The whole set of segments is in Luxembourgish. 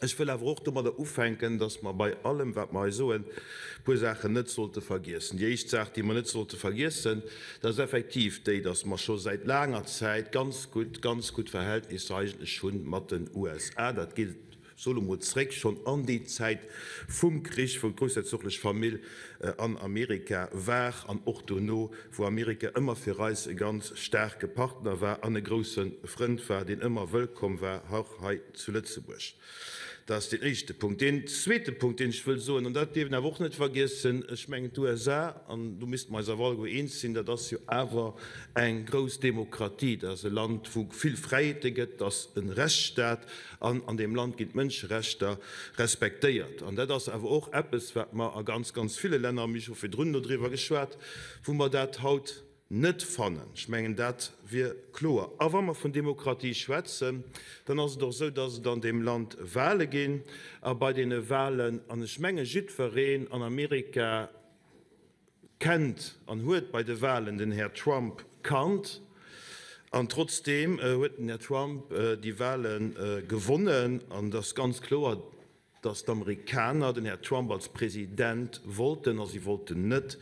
Ech wëll awer och domadder ufänken, dass mer bei allem, wat mer hei soen, e puer Saachen net sollte vergiessen. Déi éischt Saach, déi mer net sollte vergiessen, dat ass effektiv déi, dass mer scho säit laanger Zäit ganz gutt, ganz gutt Verhältnisser eigentlech hu mat den USA. Dat geet, soe lo mol, zréck schonn an déi Zäit vum Krich, wou d'groussherzoglech Famill an Amerika war an och dono, wou Amerika ëmmer fir eis e ganz staarke Partner war an e grousse Frënd war, deen ëmmer wëllkomm war, och hei zu Lëtzebuerg. Dat ass deen éischte Punkt. Deen zweete Punkt, deen ech wëll soen, an dat dierf een awer och net vergiessen, ech mengen d'USA, an do misste mer eis awer alleguer eens sinn, dat ass jo awer eng grouss Demokratie, dat ass e Land, wou vill Fräiheete gëtt, dat ass e Rechtsstaat an an deem Land ginn d'Mënscherechter respektéiert. An dat ass awer och eppes, wat mer a ganz, ganz ville Länner, mir hu scho virdrun dodriwwer geschwat, wou mer dat haut net fannen. Ech mengen, dat wier kloer. A wa mer vun Demokratie schwätzen, dann ass et och esou, dass et an deem Land Wahle ginn. A bei deene Wahlen, an ech menge jiddwereen an Amerika kennt an huet bei de Wahlen den Här Trump kannt, an trotzdeem huet den Här Trump déi Wahle gewonnen. An et ass ganz kloer, dass d'Amerikaner den Här Trump als President wollten a si wollten net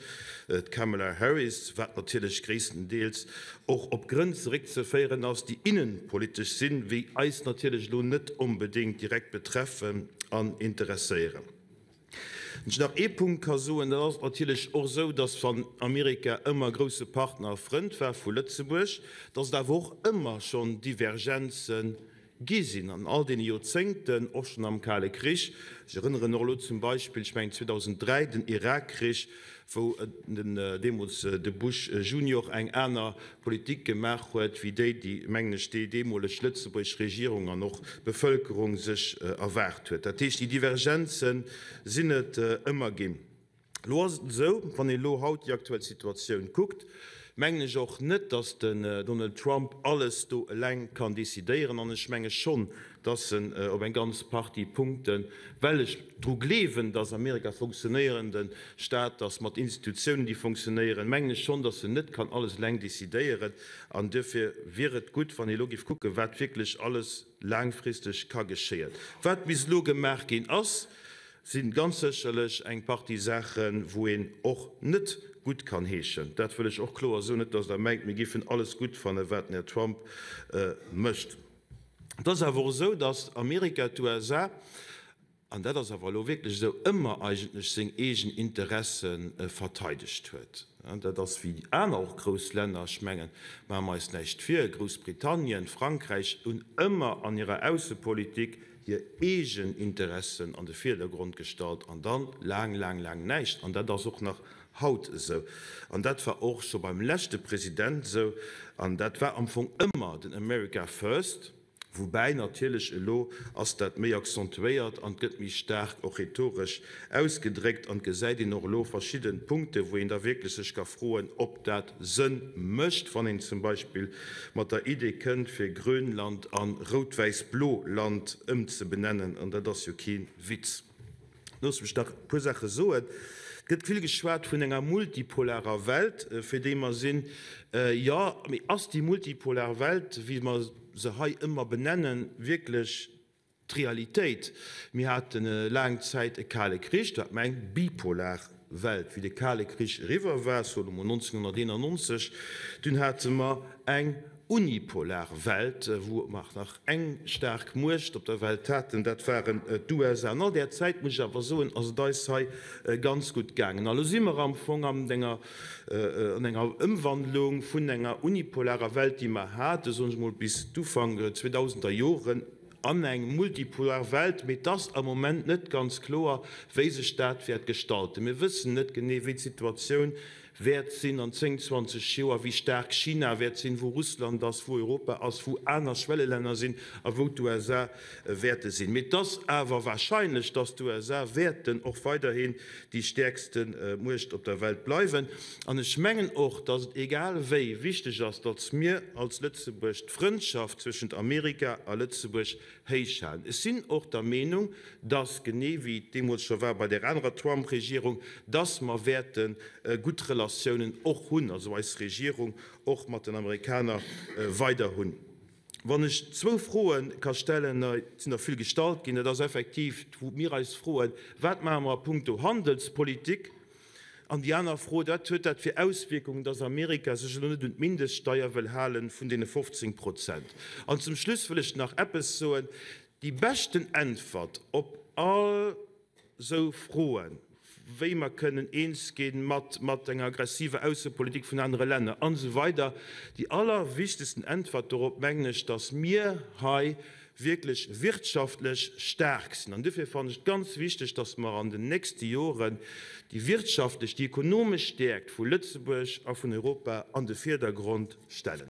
d'Kamala Harris, wat natierlech gréisstendeels och op Grënn zeréckzeféieren ass, déi innenpolitesch sinn, wéi eis natierlech elo net onbedéngt direkt betreffen an interesséieren. Wann ech nach ee Punkt ka soen, dat ass et natierlech och esou, dass wann Amerika ëmmer grousse Partner a Frënd war vu Lëtzebuerg, dass et awer och ëmmer schonn Divergenze Gi sinn an all deene Joerzéngten, och schonn am Kale Krich. Ech erënneren och elo zum Beispill, ech mengen 2003, den Irakkrich, wou den deemools de Bush Junior eng aner Politik gemaach huet wéi déi, déi, mengen ech, déi deemoleg lëtzebuergesch Regierung an och d'Bevëlkerung sech erwaart huet. Dat heescht, déi Divergenze sinn et ëmmer ginn. Elo ass et esou, wann ee elo haut déi aktuell Situatioun kuckt, mengen ech och net, datt den Donald Trump alles do eleng kann decidéieren. An ech menge schonn, datt en op eng ganz Partie Punkten, well ech dru gleewen, datt Amerika funktionéierende Staat ass, mat Institutiounen, déi funktionéieren, mengen ech schonn, datt en net kann alles eleng decidéieren. An duerfir wier et gutt, wann ee elo géif kucken, wat wierklech alles laangfristeg ka geschéien. Wat bis elo gemaach ginn ass, Si ganz sécherlech eng Partie Saachen, wou een och net gutt kann heeschen. Dat wëll ech och kloer soen, net datt Der mengt, mir géifen alles gutt fannen, wat den Här Trump mécht. Et ass awer och esou, datt Amerika, d'USA, an dat ass awer elo wierklech esou, ëmmer eigentlech seng eegen Interesse verteidegt huet. Dat ass wéi aner och grouss Länner, ech mengen, maache mer eis näischt vir, Groussbritannien, Frankräich hunn ëmmer an hirer Aussepolitik hir eegen Interessen an de Virdergrond gestallt an dann laang, laang, laang näischt. An dat ass och nach haut esou. An dat war och scho beim leschte President esou. An dat war am Fong ëmmer den America First, woubäi natierlech elo ass dat méi accentuéiert an gëtt méi staark och rhetoresch ausgedréckt an et gesäit een och elo verschidde Punkte wou een da wierklech sech ka froen, ob dat Sënn mécht, wann een zum Beispill mat der Idee kënnt, fir Grönland a Rout-Wäiss-Blo-Land ëmzebenennen, an dat ass jo kee Witz. Loosst mech nach e puer Saache soen. Et gëtt vill geschwat vun enger multipolarer Welt, fir déi mer sinn. Jo, mee ass déi multipolar Welt, wéi mer se hei ëmmer benennen, wierklech D'Realitéit, Mir hate laang Zäit e Kale Krich, dat mer eng bipolar Welt. Wéi de Kale Krich eriwwer war, soe mer 1991, dunn hate mer eng unipolar Welt, wou mer nach eng staark Muecht op der Welt haten, dat waren d'USA. An all där Zäit, muss ech awer soen, ass et eis hei ganz gutt gaangen. A lo si mer am Fong an enger an enger Ëmwandlung vun enger unipolarer Welt, déi mer haten, soen ech mol, bis d'Ufank zweedausender Joren, an eng multipolar Welt, mee et ass am Moment net ganz kloer, wéi sech dat wäert gestalten. Mir wëssen net genee, wéi d'Situatioun wäert sinn an 10, 20 Joer, wéi staark China wäert sinn, wou Russland ass, wou Europa ass, wou aner Schwellelänner sinn a wou d'USA wäerte sinn. Mee et ass awer wahrscheinlech, dass d'USA wäerten och weiderhin déi stäerkste Muecht op der Welt bleiwen. An ech mengen och, dass et egal wéi wichteg ass, datt mir als Lëtzebuerg d'Frëndschaft zwëschent Amerika a Lëtzebuerg héich halen. Ech sinn och der Meenung, dass, genee wéi et deemools scho war bei där anerer Trump-Regierung, dass mer wäerte gutt Relatiounen och hunn, also eis Regierung och mat den Amerikaner weider hunn. Wann ech zwou Froe ka stellen, et sinn der vill gestallt ginn, dat ass effektiv, wou mir eis froen, Wat maache mer a puncto Handelspolitik? An déi aner Fro, Wat huet dat fir Auswierkungen, dass Amerika sech elo net un d'Mindeststeier wëll hale vun deene 15 Prozent? An zum Schluss wëll ech nach eppes soen, Déi beschten Äntwert op all sou Froen, wéi mer kënnen eens gi mat mat enger aggressiver Aussepolitik vun anere Länner an esou weider, déi allerwichtegsten Äntwert dorop, mengen ech, dass mir hei wierklech wirtschaftlech staark sinn. An duerfir fannen ech et ganz wichteg, dass mer an den nächste Joren déi wirtschaftlech, déi ekonomesch Stäerkt vu Lëtzebuerg a vun Europa an de Vierdergrond stellen.